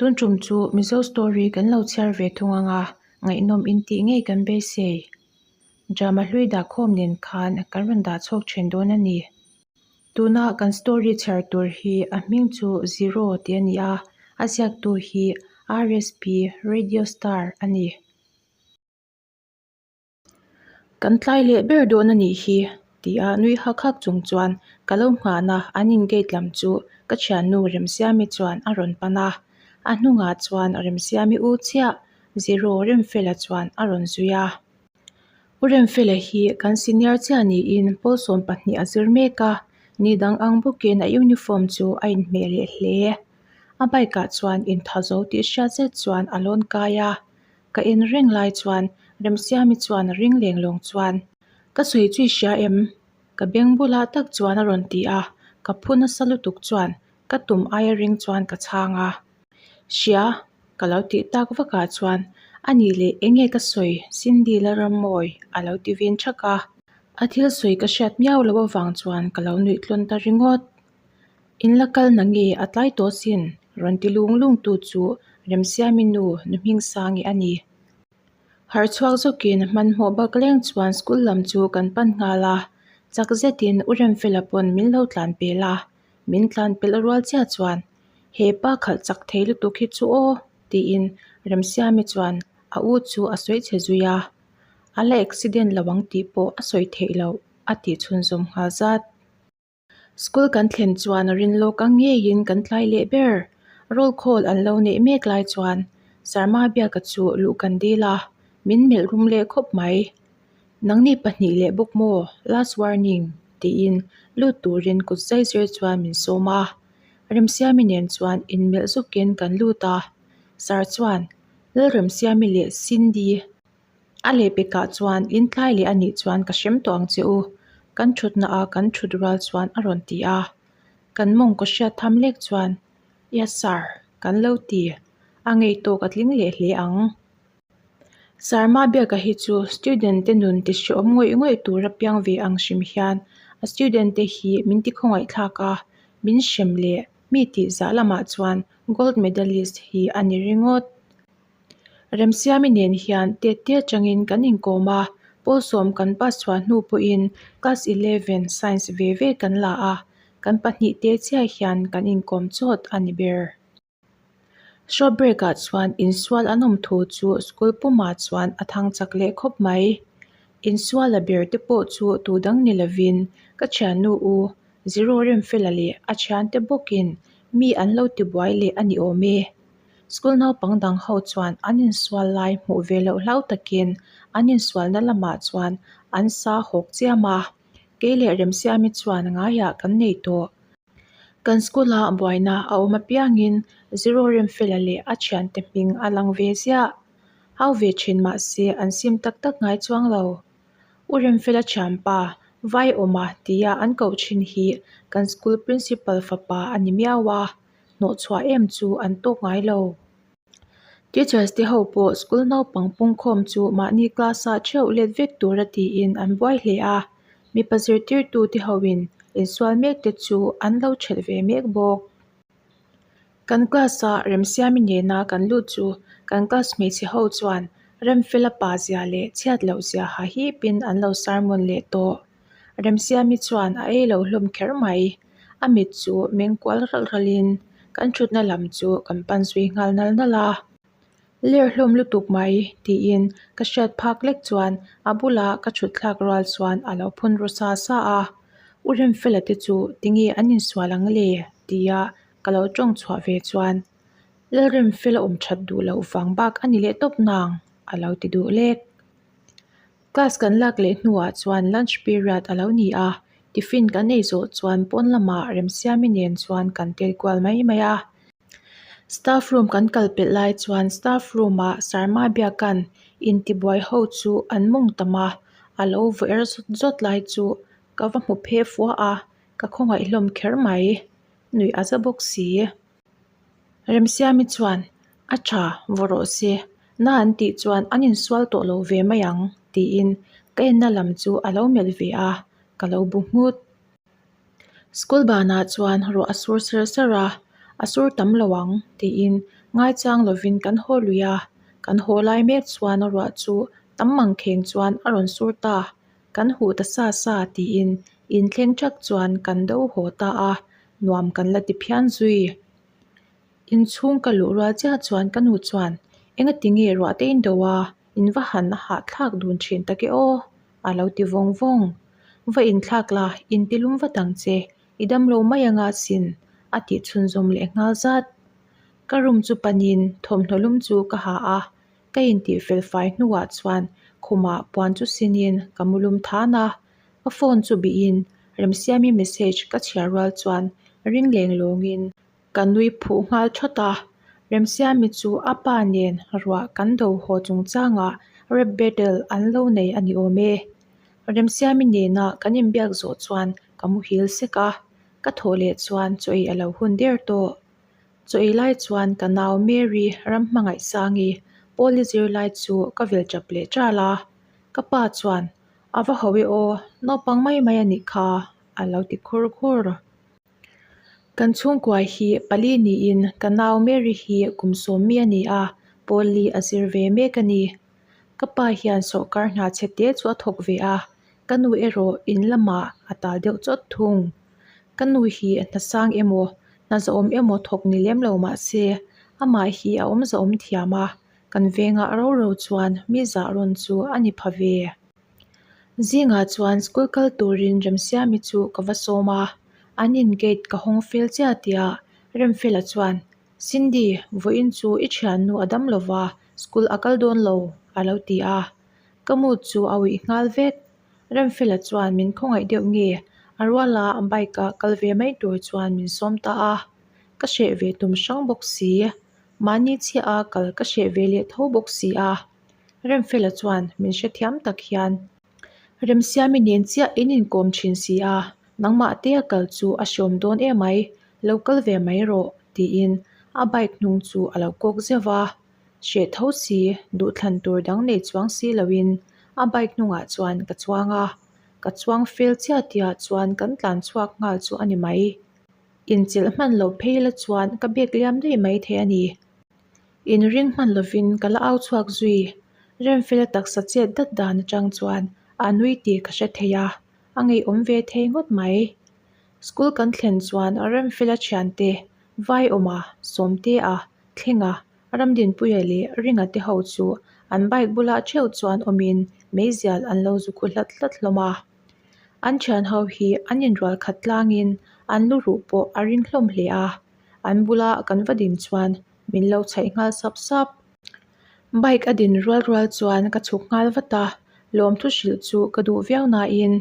Tun tum chu Mizo story kan lo chhiar ve thung ang a, ngaihnawm in tih ngei kan beisei. Drama hlui dah khawm nen khan kan rawn dah chhuak thin dawn a ni. Tuna kan story chhiar tur hi a hming chu Zero tih a ni a, a ziaktu hi RSP Radio Star a ni. Kan tlai leh ber dawn a nih hi tia nui hak hak chung chuan ka lo nghahna an in gate lam chu ka thiannu Remsiami chuan a rawn pan a, a hnungah chuan Remsiami u chiah Zero Remfela chuan a rawn zui a. U Remfela hi kan senior chiah niin pawl 12 a zir mek a, ni dang ang bawkin a uniform chu a inhmeh leh hle. A bike ah chuan intha zo tih hriat zet chuan a lawn kai a. Ka en reng lai chuan Remsiami chuan ring leng lawng chuan, Ka sawi chu i hria em? Ka beng bulah tak chuan a rawn ti a, ka phu nasa lutuk chuan ka tum aia ring chuan ka chhang a. Hria, ka lo tih tak vakah chuan a nih leh eng nge ka sawi Cindy Lalrammawi a lo ti vin thak a. A thil sawi ka hriat miau loh avang chuan ka lo nuih tlawn ta ringawt. In la kal na nge a tlai tawh sin? Rawn ti lung lung tu chu Remsiami nu nu Hmingsangi a ni. Harh chhuak zawkin hmanhmawh bak leng chuan school lam chu kan pan nghal a, chak zetin U Remfela pawn min lo tlan pel a, min tlan pelh rual chiah chuan he pa khalh chak thei lutuk hi chu aw tiin Remsiami chuan a u chu a sawi chhe zui a, a la accident lo ang tih pawh a sawi theih loh a tih chhunzawm nghal zat. School kan thlen chuan rin lawk ang ngeiin kan tlai leh ber. Roll call an lo neih mek lai chuan Sarma biaka chu luh kan dil a, min melh rum leh khawp mai. Nangni pahnih leh bawk maw? Last warning tiin lut turin kut zai zir chuan min sawm a. Remsiami nen chuan inmelh zawkin kan lut a. Sir chuan, Lalremsiami leh Cindy A lehpekah chuan in tlai leh a nih chuan ka hrem tawh ang che u, kan thutna a kan thut rual chuan a rawn ti a. Kan mawngkaw hriat tham lek chuan, Yes sir, kan lo ti. A ngei tawk a tling leh hle ang. Sir Mabiaka hi chu student te nun ti hreawm ngawih ngawih tur a piang ve ang hrim hian a student te hi min ti khawngaihthlak a, min hrem leh mi tih zah lamah chuan gold medalist hi a ni ringawt. Remsiami nen hian tet te atangin kan inkawm a, pawl sawm kan pass chhuah hnu pawhin class eleven science ve ve kan la a, kan pahnih te chiah hian kan inkawm chawt a ni ber. Short break ah chuan insual an awm thu chu school pumah chuan a thang chak leh khawp mai. Insuala ber te pawh chu tu dang ni lovin ka thiannu u Zero Remfela leh a thiante bawkin mi an lo tibuai leh a ni awm e. School naupang dang ho chuan an insual lai hmuh ve loh hlau takin an insualna lamah chuan an sa hawk chiam a, kei leh Remsiami chuan ngaiah kan nei tawh. Kan school a buaina a awm apiangin Zero Remfela leh a thiante hming a lang ve ziah. Hau ve thin mahse an sim tak tak ngai chuang lo. U Remfela thianpa Vaiawma tia an koh thin hi kan school principal fapa a ni miau a. hnawhchhuah em chu an tawk ngai lo. Teachers te ho pawh school naupang pungkhawm chu mahni class ah theuh let vek tura tiin an buai hle a, mipa zirtirtu te hoin insual mek te chu an lo thelh ve mek bawk. Kan class ah Remsiami nena kan lut chu kan class hmeichhe ho chuan Remfela pa zia leh chhiat loh zia ha hipin an lo sermon leh tawh. Remsiami chuan a ei lo hlawm kher mai. A mit chu meng kual ralh ralhin kan thutna lam chu kan pan zui nghal nal nal a. Ler hlawm lutuk mai tiin ka hriat phak lek chuan a bula ka thut thlak rual chuan a lo phun ru sa sa a. U Remfela te chu tinge an insual ang le? tia ka lo tawng chhuah ve chuan Lalremfela awm that duh loh vang bak a ni leh tawp nang a lo ti duh lek. Class kan lak leh hnuah chuan lunch period a lo ni a, tiffin kan ei zawh chuan pawn lamah Remsiami nen chuan kan tel kual mai mai a. Staff room kan kal pelh lai chuan staff room ah Sarma biakan intibuai ho chu an mawng tam a, a lo vaw er zawt zawt lai chu ka va hmu phe fua a, ka khawngaih hlawm kher mai. Nuih a za bawk si. Remsiami chuan, A tha, vaw rawh se. Na an tih chuan an insual tawh lo ve mai ang, tiin ka enna lam chu a lo melh ve a, ka lo bu nghut. School banah chuan ruah a sur ser ser a, a sur tam lo ang, tiin Ngaichang lovin kan haw lui a, kan haw lai mek chuan ruah chu tam mangkheng chuan a rawn sur ta. Kan huh ta sa sa tiin inthleng thak chuan kan do haw ta a, nuam kan la ti phian zui. Inchhung ka luh rual chiah chuan ka nu chuan, Engati nge ruah te in do a, in va han a hahthlak dun thin tak e aw? a lo ti vawng vawng. Va inthlak la, intilum vat ang che, i damlo mai anga sin, a tih chhunzawm leh nghal zat. Ka room chu panin thawmhnaw lum chu ka ha a, ka intih fel fai hnuah chuan khumah puan chu sinin ka mu lum than a, ka phone chu bihin Remsiami message ka chhiar rual chuan ring leng lawngin ka nui phuh nghal thawt a, Remsiami chu a pa nen ruah kan do haw chungchangah rap battle an lo nei a ni awm e. Remsiami nena kan inbiak zawh chuan ka muhil sek a, ka thawh leh chuan chaw ei a lo hun der tawh. Chaw ei lai chuan ka nau Mary ram hmangaih sangi Paul-i zir lai chu ka vel tap leh ṭal a, ka pa chuan a va ho e aw, naupang mai mai a nih kha a lo ti khur khur. Kan chhungkua hi pali niin ka nau Mary hi kum sawmmi a ni a, Paul-i a zir ve mek a ni. Ka pa hian sawrkar hna chhe te chu a thawk ve a, ka nu erawh in lamah a tal deuh chawt thung. Ka nu hi hna sang emaw, hna zahawm emaw thawk ni lem lo mah se, amah hi a awm zahawm thiam a, kan vengah ro ro chuan mi zah rawn chu a ni pha ve. Zingah chuan school kal turin Remsiami chu ka va sawm a, an in gate ka hawng fel chiah tihah Remfela chuan, Cindy, vawiin chu i thiannu a dam lova, school a kal dawn lo, a lo ti a. Ka mood chu a uih nghal vek. Remfela chuan min khawngaih deuh nge a ruala bike a kal ve mai tur chuan min sawm ta a, ka hreh ve tum hrang bawk si. Mahni chiah a kal ka hreh ve leh tho bawk si a. Remfela chuan min hrethiam tak hian Remsiami nen chiah in inkawm thin si a, nangmah te a kal chu a hreawm dawn emai, lo kal ve mai rawh tiin a bike hnung chu a lo kawk zeuh va. Hreh tho si, duhthlan tur dang nei chuang si loin a bike hnungah chuan ka chuang a, ka chuang fel chiah tihah chuan kan tlan chhuak nghal chu a ni mai. Inchilh hman loh phei la chuan ka bag liam daih mai thei a ni. Inring hman lovin ka la au chhuak zui. Remfela taksa chet dat dan atang chuan a nui tih ka hre thei a, a ngeiawm ve thei ngawt mai. School kan thlen chuan Remfela thiante Vaiawma, Sawmtea, Thlenga, Ramdinpuia leh Ringa te ho chu an bike bulah theuh chuan awmin meizial an lo zu khu hlat hlat hlawm a. An thian ho hi an inrual khat tlangin an lu ruh pawh a ring hlawm hle a, an bula kan va din chuan min lo chhaih nghal sap sap. Bike a din rual rual chuan ka chhuk nghal vat a, lawmthu hrilh chu ka duh viau nain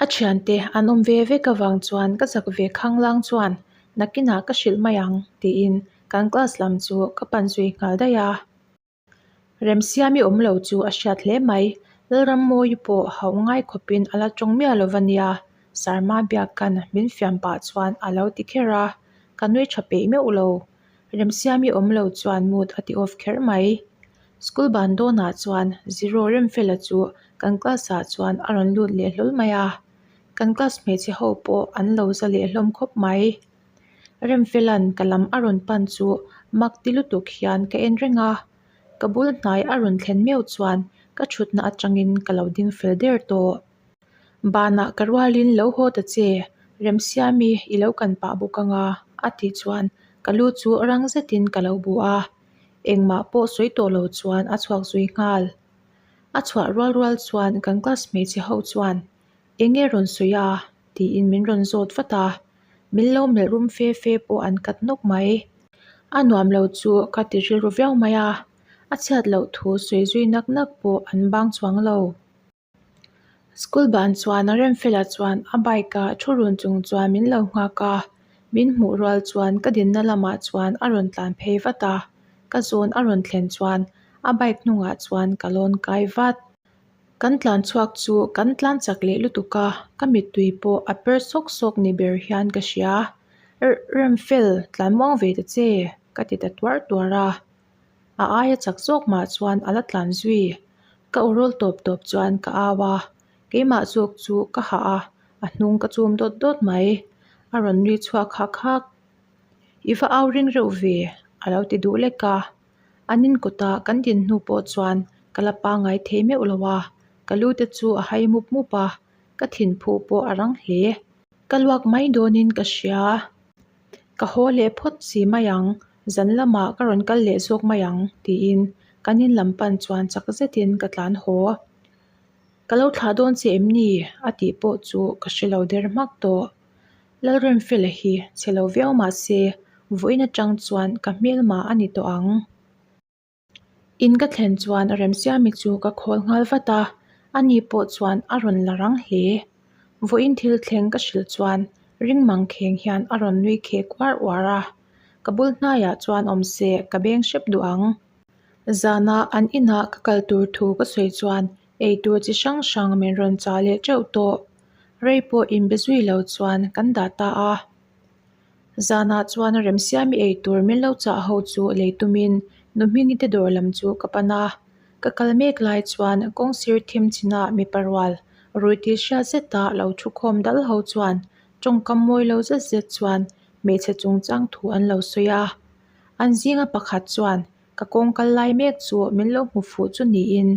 A thiante an awm ve vek avang chuan ka zak ve khanglang chuan nakinah ka hrilh mai ang tiin kan class lam chu ka pan zui nghal daih a. Remsiami awm lo chu a hriat hle mai, Lalrammawi pawh hauh ngai khawpin a la tawng miah lo va nia, Sarma biakkan min fiam pah chuan a lo ti kher a, ka nui tha peih meuh lo. Remsiami awm lo chuan mood a ti off kher mai. School ban dawnah chuan Zero Remfela chu kan class ah chuan a rawn lut leh hlawl mai a, kan class hmeichhe ho pawh an lo za leh hlawm khawp mai. Remfela'n ka lam a rawn pan chu mak ti lutuk hian ka en reng a, ka bul hnai a rawn thlen meuh chuan ka thutna atangin ka lo ding fel der tawh. Banah ka rualin lo haw ta che, Remsiami i lo kan pah bawk anga a tih chuan ka lu chu rang zetin ka lo bu a. Engmah pawh sawi tawh lo chuan a chhuak zui nghal. A chhuah rual rual chuan kan class hmeichhe ho chuan Eng nge rawn sawi a? tiin min rawn zawt vat a, min lo melh rum fe fe pawh an kat nawk mai. A nuam lo chu ka ti rilru viau mai a, a chhiat loh thu sawi zui nak nak pawh an bang chuang lo. School ban chuan Remfela chuan a bike a thu run chung chuan min lo nghak a, min hmuh rual chuan ka dinna lamah chuan a rawn tlan phei vat a, ka zawn a rawn thlen chuan a bike hnungah chuan ka lawn kai vat. Kan tlan chhuak chu kan tlan chak leh lutuk a, ka mittui pawh a per sawk sawk ni ber hian ka hria. Remfel, tlan muang ve ta che, ka ti ta tuar tuar a. A aia chak zawk mah chuan a la tlan zui. Ka aw rawl tawp tawp chuan ka au a, keimah zawk chu ka hah a, a hnung ka chum dawt dawt mai. A rawn nui chhuak hak hak. I va au ring reuh ve, a lo ti duh lek a. An in kawtah kan din hnu pawh chuan ka la pangngai thei meuh lo a, ka lu te chu a hai mup mup a, ka thinphu pawh a rang hle. Ka luak mai dawnin ka hria. Ka haw leh phawt si mai ang, zan lamah ka rawn kal leh zawk mai ang tiin kan in lam pan chuan chak zetin ka tlan haw. Ka lo thlah dawn che em ni? a tih pawh chu ka hre lo der hmak tawh. Lalremfela hi chhe lo viau mah se vawiin atang chuan ka hmelma a ni tawh ang. In ka thlen chuan Remsiami chu ka khawl nghal vat a, ani pawh chuan a rawn la rang hle. Vawiin thil thleng ka hrilh chuan ring mang kheng hian a rawn nui khek uar uar a, ka bul hnaiah chuan awm se ka beng hrep duh ang. Zanah an inah ka kal tur thu ka sawi chuan eitur chi hrang hrang min rawn chah leh teuh tawh. Rei pawh inbe zui lo chuan kan dah ta a. Zanah chuan Remsiami eitur min lo chah ho chu lei tumin nu Hmingi te dawr lam chu ka pan a. Ka kal mek lai chuan kawng sir thim chinah mipa rual rui tih hriat zeta lo thu khawm dal ho chuan tawngkam mawi lo zet zet chuan hmeichhe chungchang thu an lo sawi a. An zinga pakhat chuan ka kawng kal lai mek chu min lo hmu fuh chu niin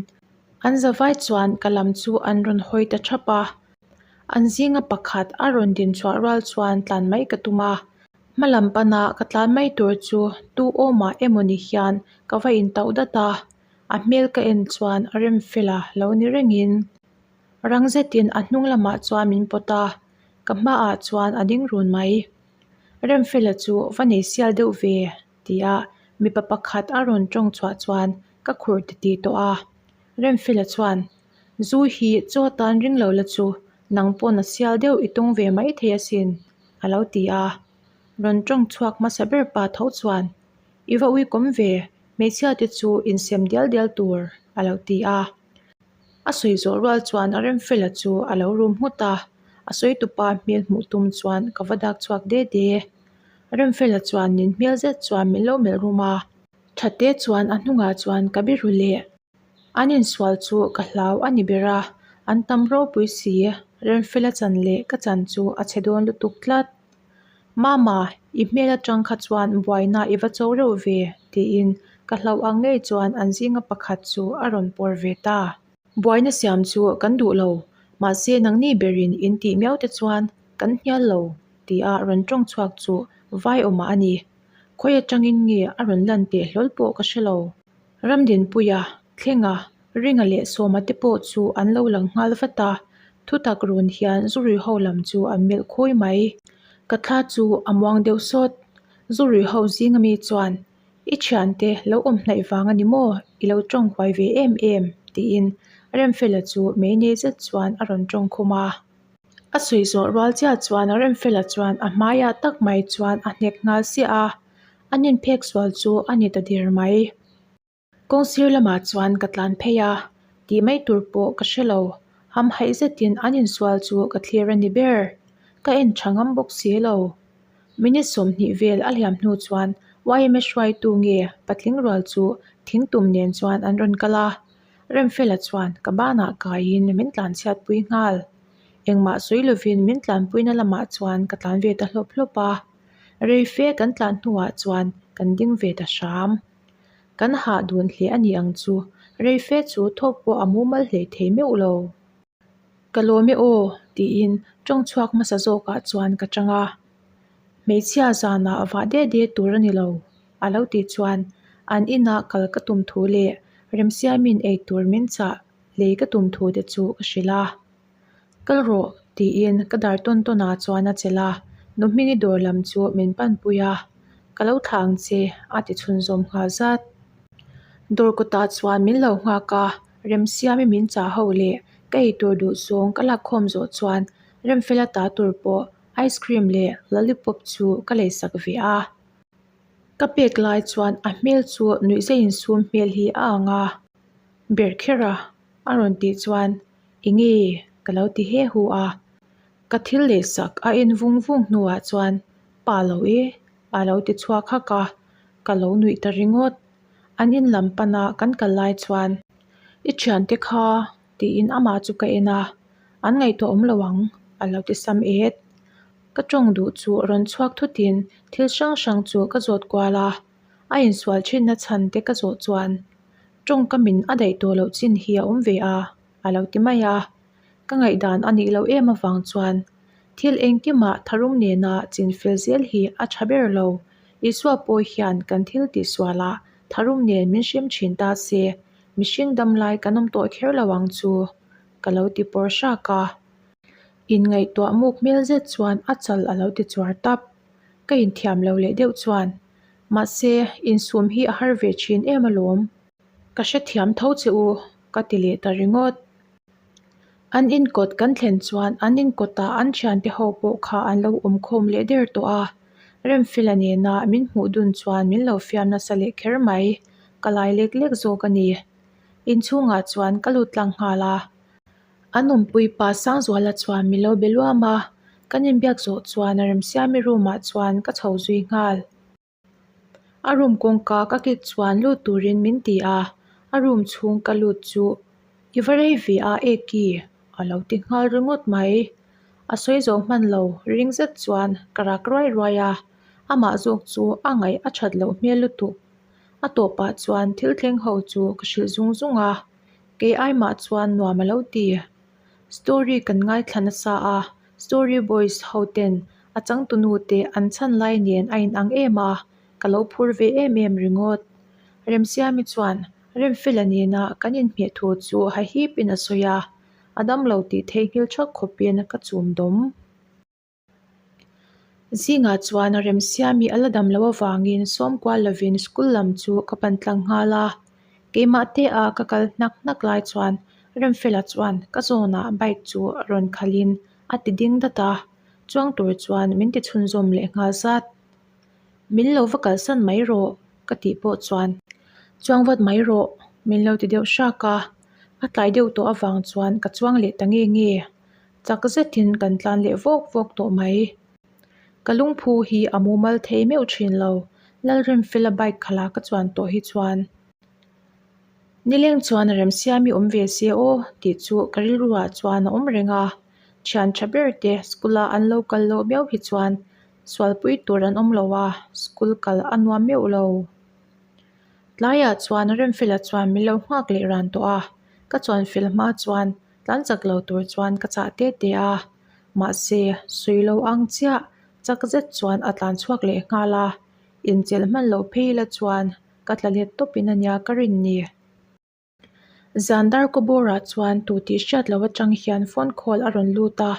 an zavai chuan ka lam chu an rawn hawi ta thap a. An zinga pakhat a rawn din chhuah rual chuan tlan mai ka tum a, hma lam pana ka tlan mai tur chu tu awmah emaw ni hian ka va intauh dat a, a hmel ka en chuan a rem fel a lo ni rengin rang zetin a hnung lamah chuan min pawt a, ka hmaah chuan a ding run mai. Remfela chu va nei sial deuh ve tia mipa pakhat a rawn tawng chhuah chuan ka khur titih tawh a, Remfela chuan Zu hi chaw tan ring lo la chu nang pawn a sial deuh i tung ve mai thei asin, a lo ti a. Rawn tawng chhuak hmasa ber pa tho chuan, I va uikawm ve, hmeichhia te chu insem dial dial tur, a lo ti a. A sawi zawh rual chuan a remfela chu a lo rum nghut a, a sawi tupa hmel hmuh tum chuan ka va dak chhuak de de. Remfela chuan nin hmel zet chuan min lo melh rum a. Thatte chuan a hnungah chuan ka be ru leh. An insual chu ka hlau a ni ber a, an tam ropui si, Remfela chan leh ka chan chu a chhe dawn lutuk tlat. Mama, i hmel atang kha chuan buaina i va cho reuh ve, tiin ka hlauh ang ngei chuan an zinga pakhat chu a rawn pawr ve ta. Buaina siam chu kan duh lo, mahse nangni berin in tih miau te chuan kan hnial lo, tia rawn tawng chhuak chu vai awmah a ni. Khawi atangin nge a rawn lan teh hlawl pawh ka hre lo. Ramdinpuia, Thlenga, Ringa leh Sawma te pawh chu an lo lang nghal vat a, thutak run hian Zurui ho lam chu an melh khawi mai. Ka thla chu a muang deuh sawt. Zurui ho zinga mi chuan, I thiante lo awm hnaih vang a ni maw? I lo tawng huai ve em em? tiin Remfela chu mei nei zet chuan a rawn tawng khum a. A sawi zawh rual chiah chuan Remfela chuan a hmaiah tak mai chuan a hnek nghal siah a. An inphek sual chu a ni ta der mai. Kawng sir lamah chuan ka tlan phei a, tih mai tur pawh ka hre lo. Hamhaih zetin an insual chu ka thlir a ni ber. Ka en tha ngam bawk si lo. Minute 20 vel a liam hnu chuan YMA hruaitu nge patling rual chu thingtum nen chuan an rawn kal a. Remfela chuan ka banah kaiin min tlanchhiatpui nghal. Engmah sawi lovin min tlanpuina lamah chuan ka tlan ve ta hlawp hlawp a. Rei fe kan tlan hnuah chuan kan ding ve ta hram. Kan hah dun hle a ni ang chu, rei fe chu thawk pawh a mumal hlei thei meuh lo. Ka lawm e aw, tiin tawng chhuak hmasa zawkah chuan ka chang a. Hmeichhia zanah vah de de tur a ni lo, a lo tih chuan an inah kal ka tum thu leh Remsiamin eitur min chah lei ka tum thu te chu ka hrilh a. Kal rawh, tiin ka dar tawn tawn ah chuan a chelh a, nu Hmingi dawr lam chu min panpui a, Ka lo thlah ang che, a ti chhunzawm nghal zat. Dawr kawtah chuan min lo nghak a, Remsiami min chah ho leh ka eitur duh zawng ka lakkhawm zawh chuan Remfela ta tur pawh ice cream leh lollipop chu ka leisak ve a. Ka pek lai chuan a hmel chu nuihza insum hmel hi a ang a, ber kher a, a rawn tih chuan Enge? Ka lo ti he hu a. Ka thil leh sak a en vung vung hnuah chuan Pa lo e a lo ti chhuak hak a, ka lo nuih ta ringawt. An in lam pana kan kal lai chuan I thiante kha tiin amah chu ka en a, an ngaihtuah awm lo ang a lo ti sam et. Ka tawng duh chu rawn chhuak thutin thil hrang hrang chu ka zawt kual a. A insual thinna chhan te ka zawh chuan tawngkamin a daih tawh loh chin hi a awm ve a, a lo ti mai a. Ka ngaihdan a nih loh em avang chuan thil engkimah tharum nena chinfel zel hi a tha ber lo. Isua pawh hian kan thil tihsualah tharum nen min hrem thin ta se, mihring damlai kan awm tawh kher lo ang chu, ka lo ti pawr hrak a. Inngaihtuah muk hmel zet chuan a chal a lo ti chuar tap. Ka inthiam lo leh deuh chuan, Mahse, insum hi a har ve thin em alawm. Ka hrethiam tho che u, ka ti leh ta ringawt. An inkawt kan thlen chuan an inkawtah an thiante ho pawh kha an lo awm khawm leh der tawh a. Remfela nena min hmuh dun chuan min lo fiam nasa leh kher mai. Ka lai lek lek zawk a ni. Inchhungah chuan ka lut tlang nghal a. An awmpui pa Sangzuala chuan min lo be luam a, kan inbiak zawh chuan Remsiami room ah chuan ka chho zui nghal. A room kawngka ka kik chuan lut turin min ti a, a room chhung ka lut chu i va rei ve a Eki a lo ti nghal ringawt mai. A sawi zawh hman lo ring zet chuan ka rak ruai ruai a, amah zawk chu a ngaih a that loh hmel lutuk. A tawpah chuan thil thleng ho chu ka hrilh zung zung a. Kei ai mah chuan nuam a lo ti. Story kan ngaithla nasa a, story boys ho ten a changtunu te an chhan lai nen a inang em a, ka lo phur ve em em ringawt. Remsiami chuan Remfela nena kan inhmeh thu chu hahipin a sawi a, a damlo tih theihnghilh thak khawpin ka chum dawm. Zingah chuan Remsiami a la dam loh avangin sawm kual lovin school lam chu ka pan tlang nghal a. Keimah te a ka kal hnak hnak lai chuan Remfela chuan ka zawnah bike chu rawn khalhin a ti ding dat a, chuang tur chuan min ti chhunzawm leh nghal zat. Min lo va kalsan mai rawh ka tih pawh chuan chuang vat mai rawh min lo ti deuh hrak a, a tlai deuh tawh avang chuan ka chuang leh ta nge nge. Chak zetin kan tlan leh vawk vawk tawh mai. Ka lungphu hi a mumal thei meuh thin lo, Lalremfela bike khala ka chuan tawh hi chuan. Nileng chuan Remsiami awm ve se aw tih chu ka rilruah chuan a awm reng a, thian tha ber te school a an lo kal loh miau hi chuan sualpui tur an awm lo a, school kal a nuam meuh lo. Tlaiah chuan Remfela chuan min lo nghak leh ran tawh a, ka chuan fel hma chuan Tlan chak lo tur chuan ka chah te te a, mahse sawi lo ang chiah chak zet chuan a tlan chhuak leh nghal a, inchelh hman loh phei ila chuan ka tla let tawp in ania ka rin ni. Zan dar kaw bawrah chuan tu tih hriat loh atang hian phone call a rawn lut a,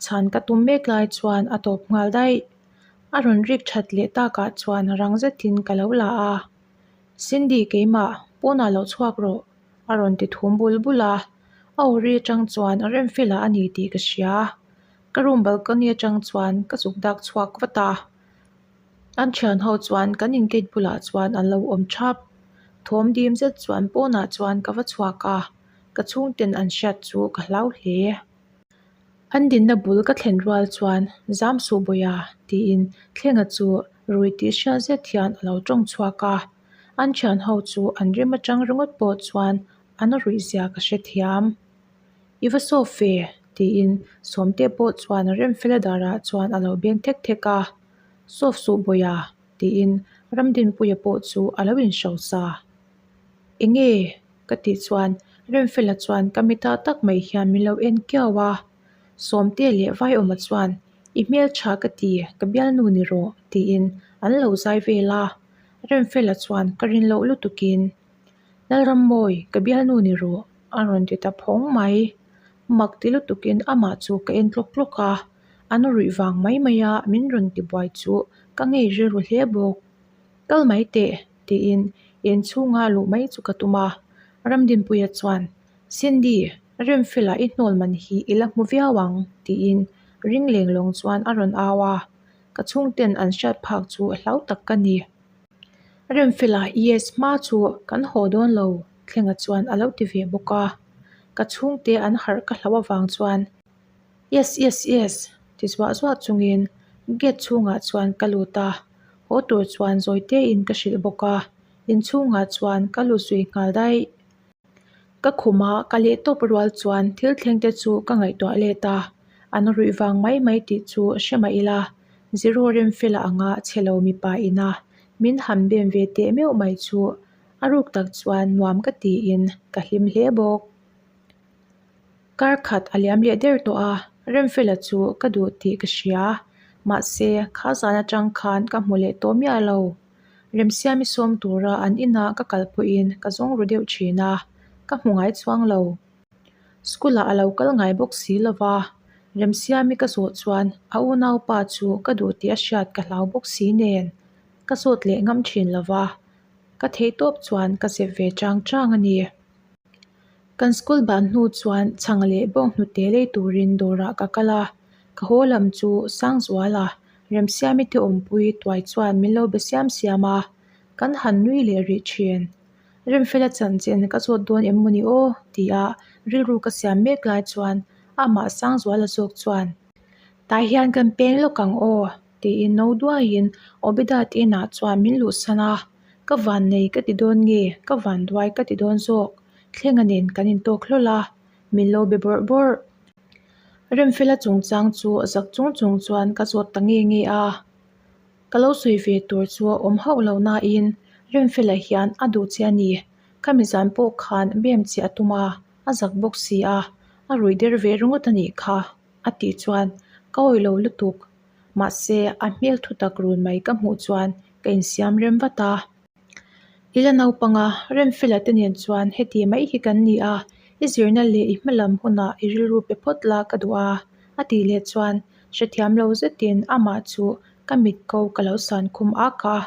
chhan ka tum mek lai chuan a tawp nghal daih. A rawn rik that leh takah chuan rang zetin ka lo la a, Cindy keimah pawnah lo chhuak rawh. A rawn ti thum bul bul a, a aw ri atang chuan a rem fel ah a ni tih ka hria. Ka room balcony atang chuan ka zuk dak chhuak vat a, an thian ho chuan kan in gate bulah chuan an lo awm thap. Thawm dim zet chuan pawnah chuan ka va chhuak a, ka chhungten an hriat chu ka hlau hle. An dinna bul ka thlen rual chuan zam suh bawiha tiin Thlenga chu rui tih hriat zet hian a lo tawng chhuak a. An thian ho chu an rim atang ringawt pawh chuan an ruih zia ka hrethiam. I va sawp ve tiin Sawmte pawh chuan Remfela darah chuan a lo beng thek thek a. Sawp suh bawiha tiin Ramdinpuia pawh chu a lo inhrosa. Enge? Ka tih chuan Remfela chuan ka mita tak mai hian min lo en kiau a. Sawmte leh Vaiawma chuan I hmeltha ka ti, ka bialnu ni rawh tiin an lo zai vel a. Remfela chuan ka rin loh lutukin Lalrammawi, ka bialnu ni rawh a rawn ti ta phawng mai. Mak ti lutukin amah chu ka en tlawk tlawk a, an ruih vang mai mai a min rawn ti buai chu ka ngei rilru hle bawk. Kal mai teh tiin inchhunga luh mai chu ka tum a, Ramdinpuia chuan Cindy, Remfela i hnawl man hi i la hmu viau ang tiin ring leng lawng chuan a rawn au a. Ka chhungten an hriat phak chu hlau tak ka ni. Remfela yes hma chu kan haw dawn lo Thlenga chuan a lo ti ve bawk a. Ka chhungte an harh ka hlauh avang chuan yes yes yes ti zuah zuah chungin gate chhungah chuan ka lut a, haw tur chuan zawi tein ka hrilh bawk a, inchhungah chuan ka lut zui nghal daih. Ka khuma ka leh tawp rual chuan thil thleng te chu ka ngaihtuah let a, an ruih vang mai mai tih chu hre mah ila, Zero Remfela anga chhe lo mipa ina. Min han bem ve teh meuh mai chu a ruk tak chuan nuam ka tiin ka hlim hle bawk. Kar khat a liam leh der tawh a, Remfela chu ka duh tih ka hria. Mahse, kha zan atang khan ka hmu leh tawh miah lo. Remsiami sawm tura an inah ka kal pawhin ka zawng ru deuh thin a, ka hmu ngai chuang lo. School ah a lo kal ngai bawk si lo va, Remsiami ka zawh chuan a unaupa chu ka duh tih a hriat ka hlau bawk si nen, ka zawt leh ngam thin lo va, ka theih tawp chuan ka zep ve chang chang a ni. Kan school ban hnu chuan chhang leh bawnghnute lei turin dawrah ka kal a, ka haw lam chu Sangzuala, Remsiami te awmpui tuai chuan min lo be siam siam a, kan han nui leh rih thin. Remfela chanchin ka zawt dawn em mawni aw? tia rilru ka siam mek lai chuan amah Sangzuala zawk chuan, Tah hian kan peng lawk ang aw? tiin no duaiin Obeda te inah chuan min luhsan a, ka van nei ka ti dawn nge ka van duai ka ti dawn zawk? Thlenga nen kan intawk hlawl a, min lo be bawrh bawrh. Remfela chungchang chu zak chung chung chuan ka zawt ta nge nge a. Ka lo sawi ve tur chu a awm hauh lo nain Remfela hian a duh che a ni. Khami zan pawh khan bem che a tum a, a zak bawk si a, a ruih der ve ringawt a nih kha a tih chuan ka awih lo lutuk. Mahse a hmel thutak run mai ka hmuh chuan ka insiam rem vat a. I la naupang a, Remfela te nen chuan heti mai hi kan ni a, i zirna leh i hmalam hunah i rilru pe phawt la ka duh a, a tih leh chuan hrethiam lo zetin amah chu ka mit ko ka lo san khum ak a.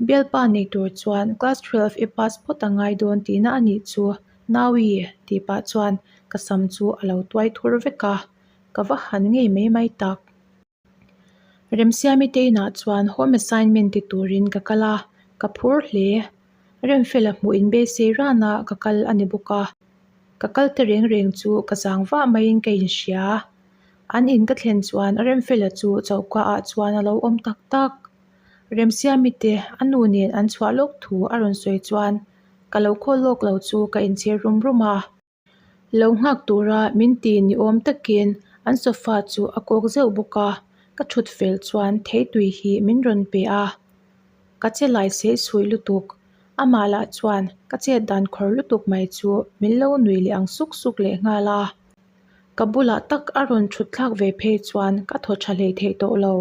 Bialpa nei tur chuan class 12 i pass phawt a ngai dawn tihna a nih chu Naui tih pah chuan ka sam chu a lo tuai thur vek a, ka va han ngei mai mai tak. Remsiami te inah chuan home assignment ti turin ka kal a, ka phur hle. Remfela hmuh inbeisei rana ka kal a ni bawk a, ka kal te reng reng chu ka zang vah maiin ka inhria. An in ka thlen chuan Remfela chu choka ah chuan a lo awm tak tak. Remsiami te a nu nen an chhuah lawk thu a rawn sawi chuan ka lo khawl lawk lo chu ka inchhir rum rum a. Lo nghak tura min ti ni awm takin an sofa chu a kawk zeuh bawk a, ka thut fel chuan theitui hi min rawn pe a, ka che lai sei suih lutuk. Amah lah chuan ka chet dan khawr lutuk mai chu min lo nui leh ang suk suk leh nghal a, ka bulah tak a rawn thut thlak ve phei chuan ka thaw tha hlei theih tawh lo.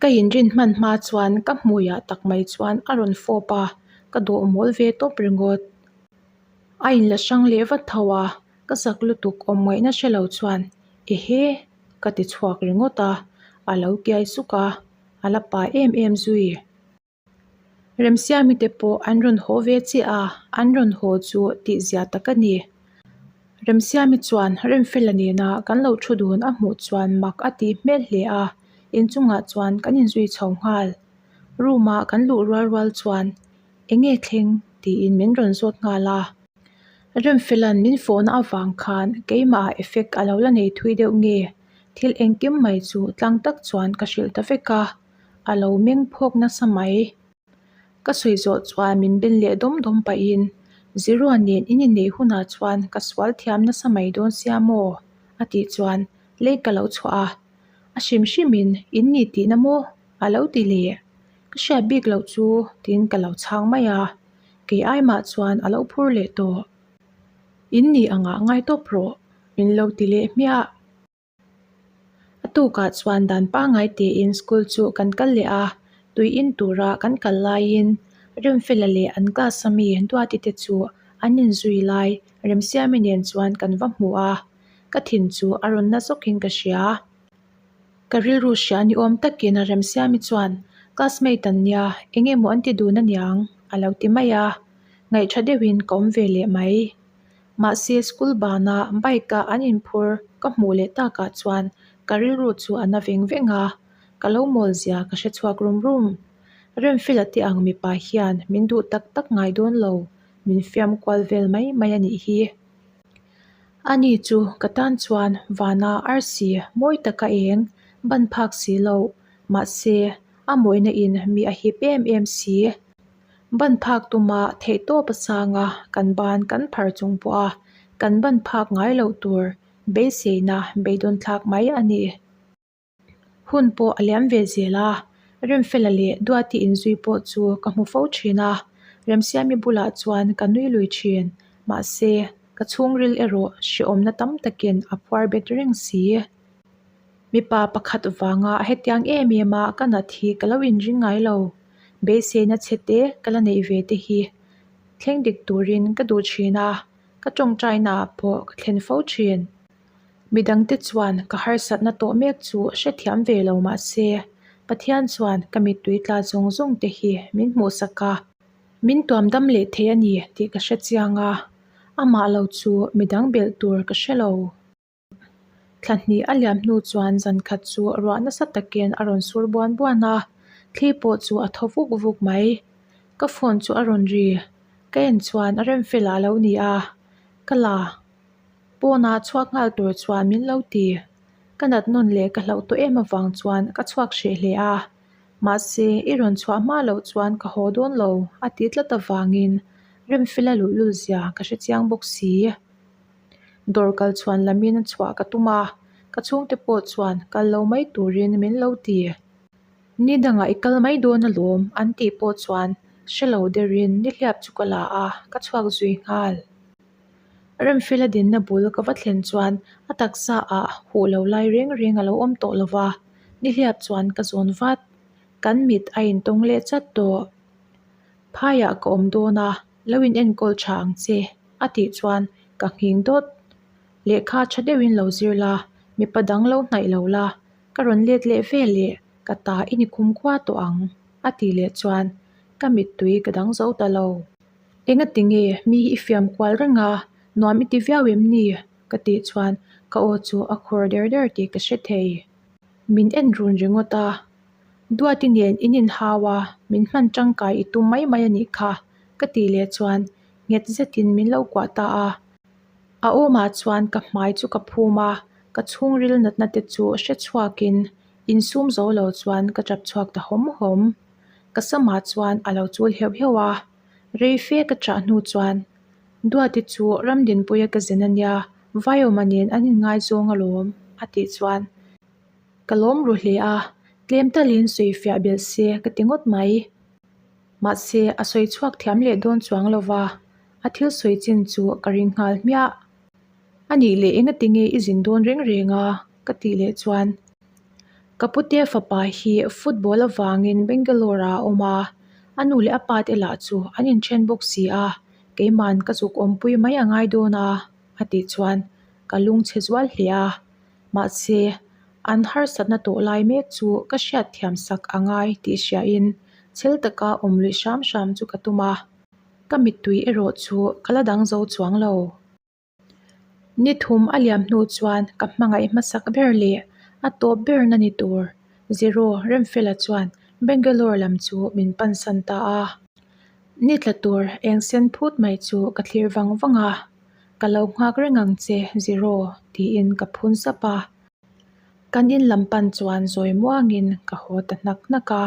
Ka inrin hman hma chuan ka hmuiah tak mai chuan a rawn fawp a, ka dawh mawl ve tawp ringawt. A inla hrang leh vat tho a, ka zak lutuk awm ngaihna hre lo chuan ehe ka ti chhuak ringawt a, a lo kiai suk a, a la pa em em zui. Remsiami te pawh an rawn haw ve chiah a, an rawn haw chu tih zia tak a ni. Remsiami chuan Remfela nena kan lo thu dun a hmuh chuan mak a tih hmel hle a, inchungah chuan kan inzui chho nghal. Room ah kan luh rual rual chuan Eng nge thleng? tiin min rawn zawt nghal a. Remfela'n min fawhna avang khan keimah ah effect a lo la nei thui deuh nge? Thil engkim mai chu tlang tak chuan ka hrilh ta vek a, a lo meng phawk nasa mai. Ka sawi zawh chuan min ben leh dawm dawm pahin, Zirua nen in inneih hunah chuan ka sual thiam nasa mai dawn sia maw? a tih chuan lei ka lo chhuah a, a hrim hrimin in ni tihna maw? a lo ti leh. Ka hriat bik loh chu tiin ka lo chhang mai a, kei ai mah chuan a lo phur leh tawh. In nih angah ngai tawp rawh, min lo ti leh hmiah. A tukah chuan dan pangngai tein school chu kan kal leh a, tui in tura kan kal laiin Remfela leh an class a mi Duati te chu an inzui lai Remsiami nen chuan kan va hmu a, ka thin chu a rawn na zawkin ka hria. Ka rilru hria ni awm takin a Remsiami chuan classmate an nia, eng emaw an ti dun aniang a lo ti mai a, ngaihṭha deuhin ka awm ve leh mai. Mahse school bana bike a an inphur ka hmuh leh takah chuan ka rilru chu a na veng veng a, ka lo mawl zia ka hre chhuak rum rum. Remfela te ang mipa hian min duh tak tak ngai dawn lo, min fiam kual vel mai mai a nih hi. Ani chu ka tan chuan vana arsi mawi taka eng ban phak si lo, mahse a mawina in mi a hip em em si. Ban phak tuma theihtawp a sang a, kan ban kan phar chung pawh a, kan ban phak ngai loh tur beiseina beidawn thlak mai a ni. Hun pawh a liam ve zel a, Remfela leh Duati inzui pawh chu ka hmu fo thin a, Remsiami bulah chuan ka nui lui thin. Mahse, ka chhungril erawh hrehawmna tam takin a phuar bet reng si. Mipa pakhat vanga hetiang em em a ka nat hi ka lo inring ngai lo. Beiseina chhe te ka la neih ve te hi thleng dik turin ka duh thin a, ka tawngtaina ah pawh ka thlen fo thin. Midangte chuan ka harsatna tawh mek chu hrethiam ve lo mah se, Pathian chuan ka mittui tla zawng zawng te hi min hmuhsak a, min tuam dam leh thei a ni tih ka hre chiang a, amah lo chu midang belh tur ka hre lo. Thla hnih a liam hnu chuan zan khat chu ruah nasa takin a rawn sur buan buan a, thli pawh chu a thaw vuk vuk mai. Ka phone chu a rawn ri, ka en chuan a rem fel ah a lo ni a, ka la pawnah chhuak nghal tur chuan min lo ti. Ka nat nawn leh ka hlauh tawh em avang chuan ka chhuak hreh hle a, mahse i rawn chhuah hma loh chuan ka haw dawn lo a ti tlat avangin Remfela luhlul zia ka hre chiang bawk si. Dawr kal chhuan lamin chhuah ka tum a, ka chhungte pawh chuan kal lo mai turin min lo ti. Ni dangah i kal mai dawn alawm an tih pawh chuan hre lo deuhin nihliap chu ka la a, ka chhuak zui nghal. Remfela dinna bul ka va thlen chuan a taksa ah huh lo lai reng reng a lo awm tawh lo va, nihliap chuan ka zawn vat. Kan mit a intawng leh chat tawh. Phaiah ka awm dawn a, lo in enkawl tha ang che a tih chuan ka nghing dawt. Lehkha tha deuhin lo zir la, mipa dang lo hnaih lo la, ka rawn let leh vel leh ka ta i ni khum khua tawh ang a tih leh chuan ka mittui ka dang zo ta lo. Engati nge mi hi i fiam kual reng a, nuam i ti viau em ni? ka tih chuan ka aw chu a khur der der tih ka hre thei. Min en run ringawt a, Duati nen in inhau a, min hman tangkai i tum mai mai a nih kha, ka tih leh chuan nghet zetin min lo kuah ta a. A awmah chuan ka hmai chu ka phum a, ka chhungril natna te chu hre chhuakin insum zo lo chuan ka tap chhuak ta hawm hawm. Ka samah chuan a lo chul heuh heuh a, rei fe ka chah hnu chuan Duati chu Ramdinpuia ka zen a nia, Vaiawma nen an inngaizawng alawm, a tih chuan Ka lawm ru hle a, tlem talin sawi fiah belh se ka ti ngawt mai. Mahse, a sawi chhuak thiam leh dawn chuang lo va, a thil sawi chin chu ka ring nghal hmiah. A nih leh engati nge i zin dawn reng reng a? ka tih leh chuan ka pute fapa hi football avangin Bangalore ah a awm a, a nu leh a pa te lah chu an inthen bawk si a, keiman ka zuk awmpui mai a ngai dawn a, a tih chuan ka lungchhe zual hle a. Mahse, an harsatna tawh lai mek chu ka hriatthiam sak a ngai tih hriain chhel taka awm luih hram hram chu ka tum a, ka mittui erawh chu ka la dang zo chuang lo. Ni thum a liam hnu chuan ka hmangaih hmasak ber leh a tawp ber na ni tur Zero Remfela chuan Bangalore lam chu min pansan ta a. Ni tla tur eng sen phut mai chu ka thlir vang vang a. Ka lo nghak reng ang che Zero tiin ka phun sap a. Kan in lam pan chuan zawi muangin ka haw ta hnak hnak a.